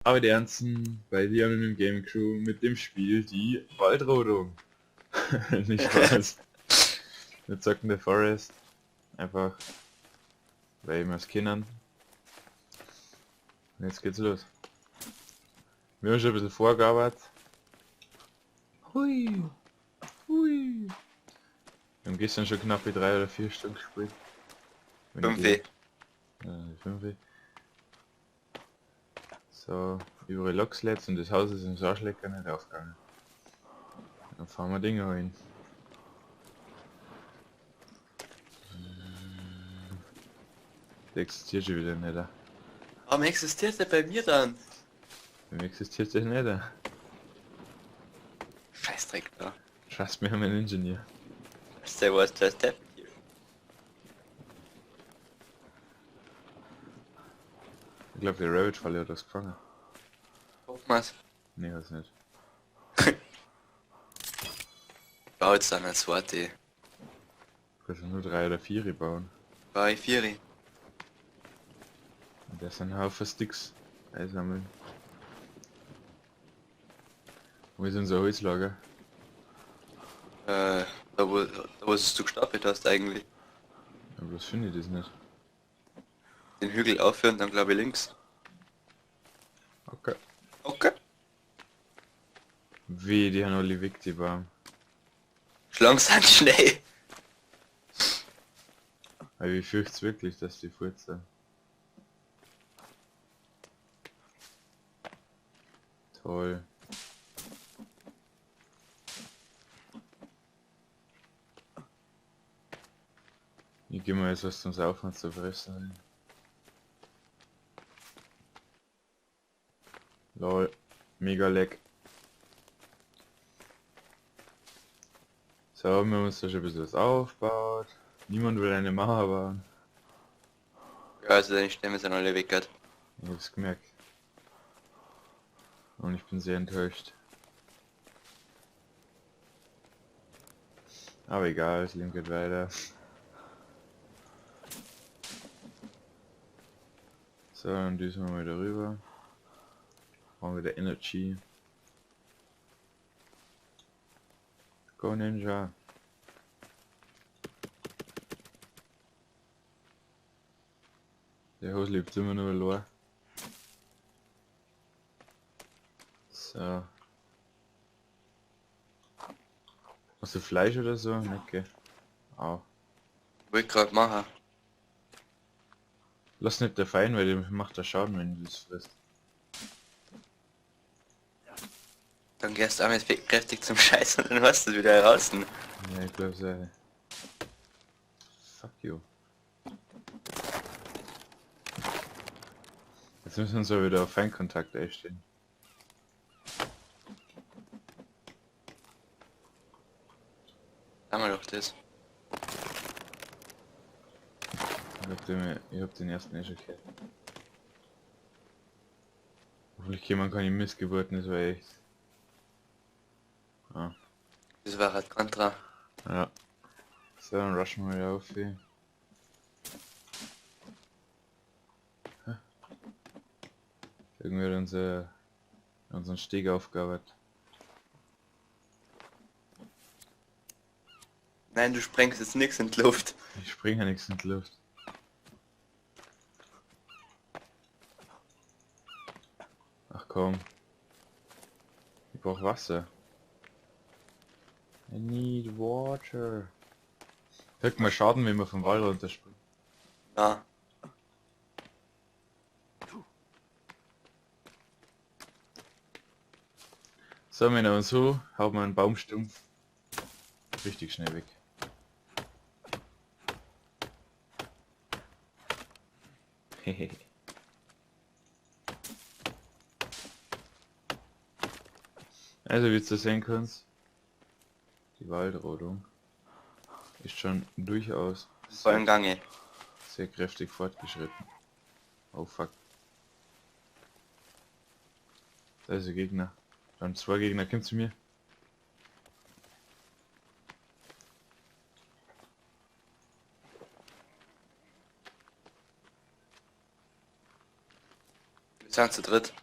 David Ernsten bei The Anonym Gaming Crew mit dem Spiel Die Waldrodung. Nicht Spaß. Wir zocken The Forest. Einfach, weil wir es kennen. Und jetzt geht's los. Wir haben schon ein bisschen vorgearbeitet. Hui! Hui! Wir haben gestern schon knapp 3 oder 4 Stunden gespielt. 5. 5. So, überall Locksleds und das Haus ist im Arschlecker nicht aufgegangen. Dann fahren wir Dinge hin. Der existiert schon wieder nicht. Warum existiert der bei mir dann? Bei mir existiert der nicht. Scheißdreck da. Trust me, I'm an engineer. Say what just happened here. Ich glaube, die Rabbit-Falle hat das gefangen. Was? Nee, weiß nicht. Bau jetzt dann als Worte. Du kannst nur 3 oder 4 bauen. Bau ich 4. Und das sind ein Haufen Sticks einsammeln. Wo ist unser Holzlager? Da wo du gestapelt hast eigentlich. Ja, bloß finde ich das nicht. Den Hügel aufhören, dann glaube ich links. Okay. Okay. Weh, die haben alle weg, die Baum. Schlagen sind schnell. Aber ich fürchte wirklich, dass die fort sind. Toll. Ich geh mal jetzt was zum Saufen und zu fressen. Lol, mega leck. So, wir haben uns da schon ein bisschen was aufgebaut. Niemand will eine Mauer bauen. Ja, also deine Stämme sind alle weg. Ich hab's gemerkt. Und ich bin sehr enttäuscht. Aber egal, das Leben geht weiter. So, dann düsen wir mal wieder rüber. Brauchen wir wieder Energy. Go Ninja! Der Hose lebt immer nur allein. So. Hast du Fleisch oder so? Okay. Au. Wollte grad machen. Lass nicht der Fein, weil der macht der Schaden, wenn du das frisst. Dann gehst du auch mit kräftig zum Scheißen und dann hast du es wieder raus. Ja, ich glaub so. Fuck you. Jetzt müssen wir uns aber wieder auf Feindkontakt einstellen. Haben wir doch das. Ich hab den ersten eh schon gehört. Hoffentlich jemand keine Missgeburten, das war echt. Ah. Das war halt Contra. Ja. So, dann rushen wir wieder auf hier. Hä? Irgendwie hat unseren Steg aufgearbeitet. Nein, du sprengst jetzt nix in die Luft. Ich springe ja nix in die Luft. Ach komm. Ich brauch Wasser. I need water. Kriegt mal Schaden, wenn man vom Wall runterspringt. Ja. So, Männer, und so haut man einen Baumstumpf richtig schnell weg. Hehe. Also, wie du sehen kannst, die Waldrodung ist schon durchaus voll im Gange. sehr kräftig fortgeschritten. Oh fuck. Da ist der Gegner. Dann 2 Gegner, komm zu mir. Wir sind zu dritt.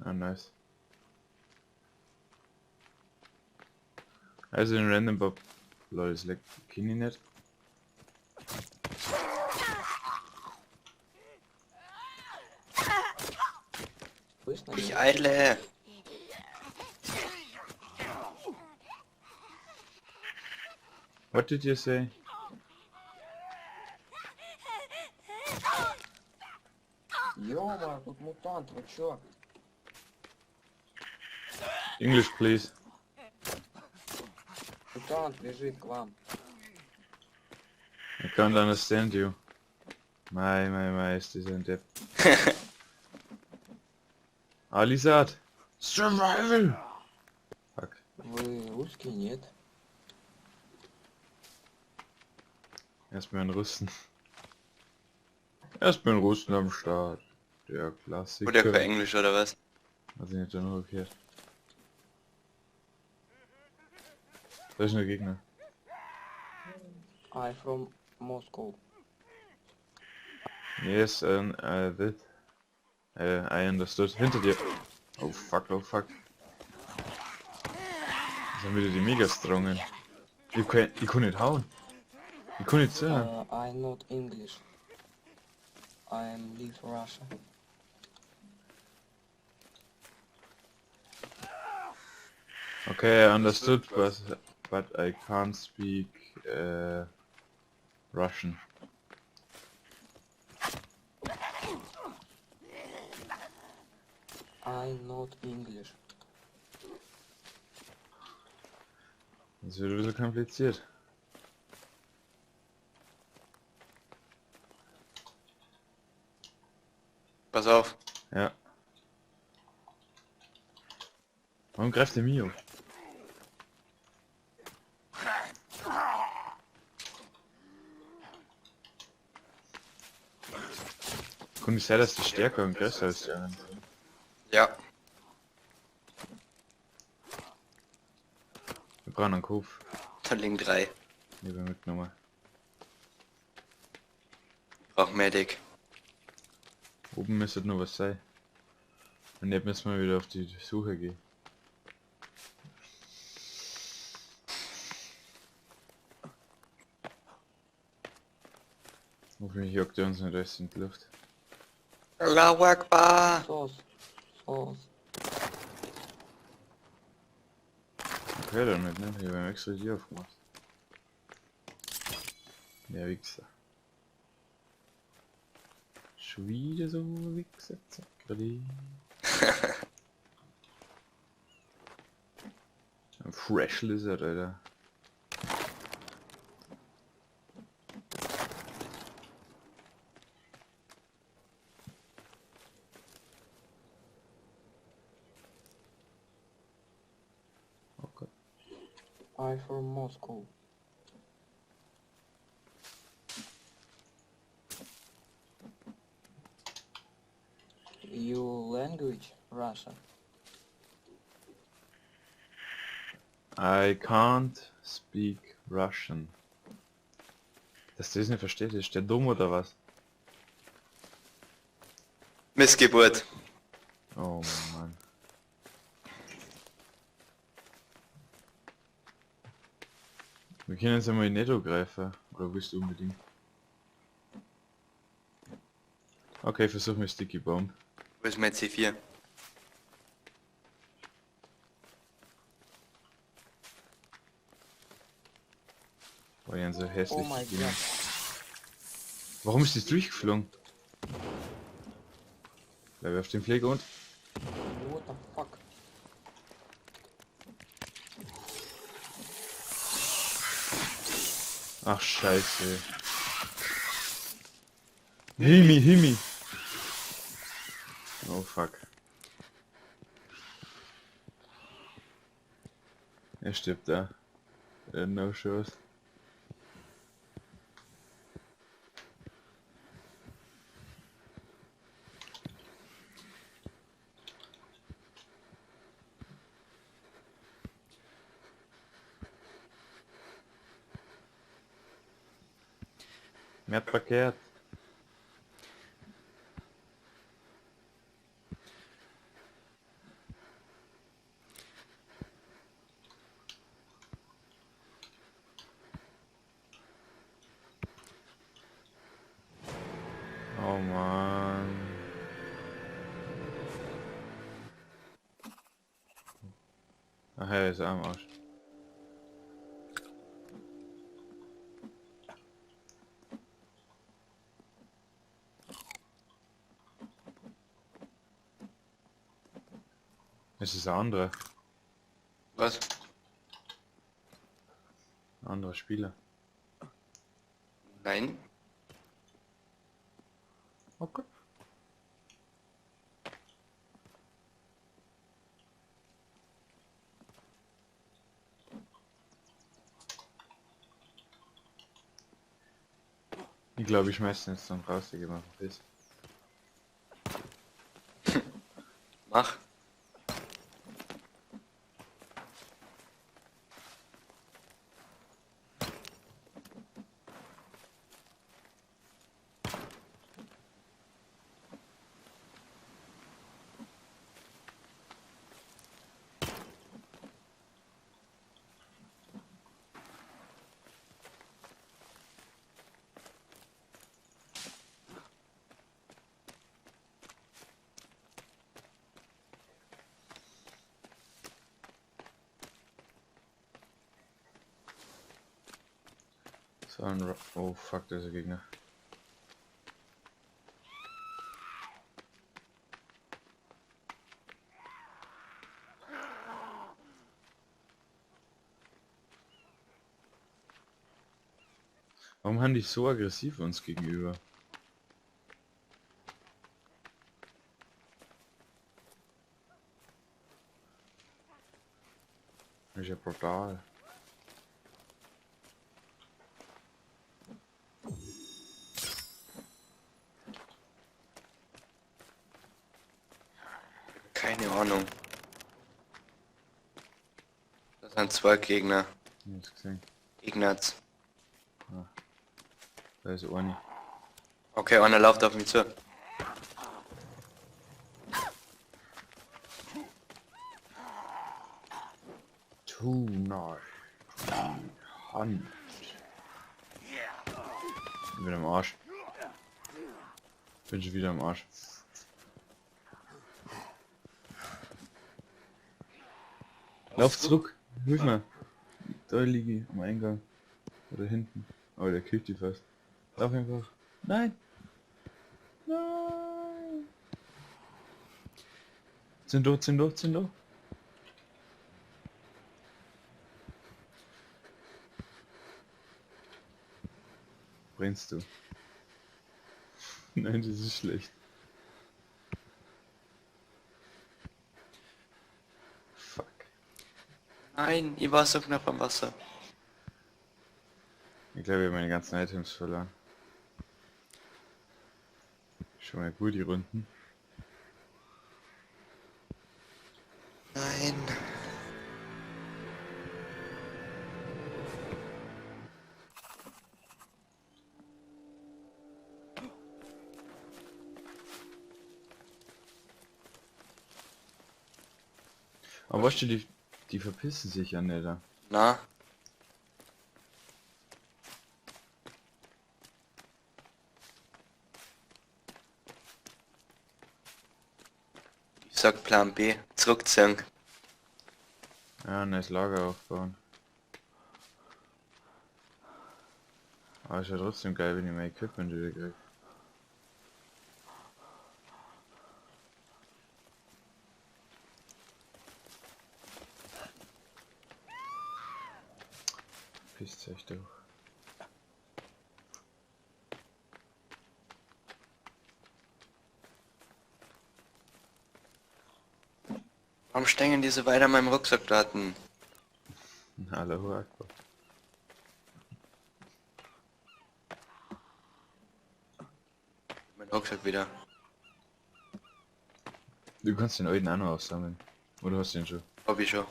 Ah, nice. Also den Random Bob. Lol, das leckt kenn ich nicht. Слышно? Ich eile. What did you say? Ё-моё, тут мутант, вы чё? English, please. Мутант бежит к вам. I can't understand you. My, my, my, ist dieser ein Depp. Alisat! Survival! Fuck. Вы русский? Нет. Erstmal ein Russen. Erstmal ein Russen am Start. Der Klassiker. Oder für Englisch oder was? Hat sich nicht dann umgekehrt. Da ist ein Gegner. I from Moscow. Yes, that. I understood. Hinter dir. Oh fuck, oh fuck. Das sind wieder die Megastrongen. Ich kann nicht hauen. Ich kann nicht zuhören. I not English. I am live Russia. Okay, I understood, but I can't speak Russian. I not English. Das wird ein bisschen kompliziert. Pass auf. Ja. Warum greift der Mio? Kann nicht sein, dass die stärker und größer als die anderen sind. Ja. Wir brauchen einen Kopf. Da liegen drei. Ich habe mitgenommen. Brauch Medic. Oben müsste noch was sein. Und jetzt müssen wir wieder auf die Suche gehen. Hoffentlich jagt er uns nicht alles in die Luft. Allahu Akbar. Сос. Сос. Okay, damit, ne? Ich habe extra die aufgemacht. Der Wichser. Schon wieder so ein Wichser. Zack, gerade. Ein Fresh Lizard, Alter. Oh Gott. I from Moscow. You language Russia. I can't speak Russian. Dass du das nicht versteht, ist der dumm oder was? Missgeburt. Oh Mann. Wir können jetzt einmal in Netto greifen. Oder willst du unbedingt? Okay, versuch mal Sticky Bomb. Wo ist mein C4? Boah, die sind so hässlich. Oh my die Dinger. god. Warum ist das durchgeflogen? Bleib auf dem Pflege und. What the fuck? Ach scheiße. Himi, Himi. Oh fuck. Er stirbt da. No chance. Mehr verkehrt. Ach ja, ist auch am Arsch. Es ist ein anderer. Was? Ein anderer Spieler. Nein. Okay. Ich glaube, ich schmeiß den jetzt dann raus, ich geh mal verpiss. Mach. So ein Ro oh fuck, da ist ein Gegner. Warum haben die so aggressiv uns gegenüber? Das ist ja brutal. Keine Ahnung. Das sind zwei Gegner. Ich hab's gesehen. Ignaz. Da ist eine. Okay, einer läuft auf mich zu. Tonight. Hunt. Ich bin am Arsch. Bin schon wieder am Arsch. Lauf zurück. Hilf mir. Da liege ich am Eingang. Oder hinten. Oh, der killt die fast. Lauf einfach. Nein! Nein! Sind durch, sind durch, sind durch. Brennst du? Nein, das ist schlecht. Fuck. Nein, ich war so knapp am Wasser. Ich glaube, ich habe meine ganzen Items verloren. Schon mal gut, die Runden. Nein. Aber weißt du, die verpissen sich ja nicht da. Na? Ich sag Plan B, zurückziehen. Ja, neues Lager aufbauen. Aber ist ja trotzdem geil, wenn ich mein Equipment wieder krieg. Pisst euch doch. Warum stängen die so weit an meinem Rucksack daten? Allahu Akbar. Mein Rucksack wieder. Du kannst den alten auch noch aufsammeln. Oder hast du den schon? Hab ich schon.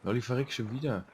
Lol, ich verreck schon wieder.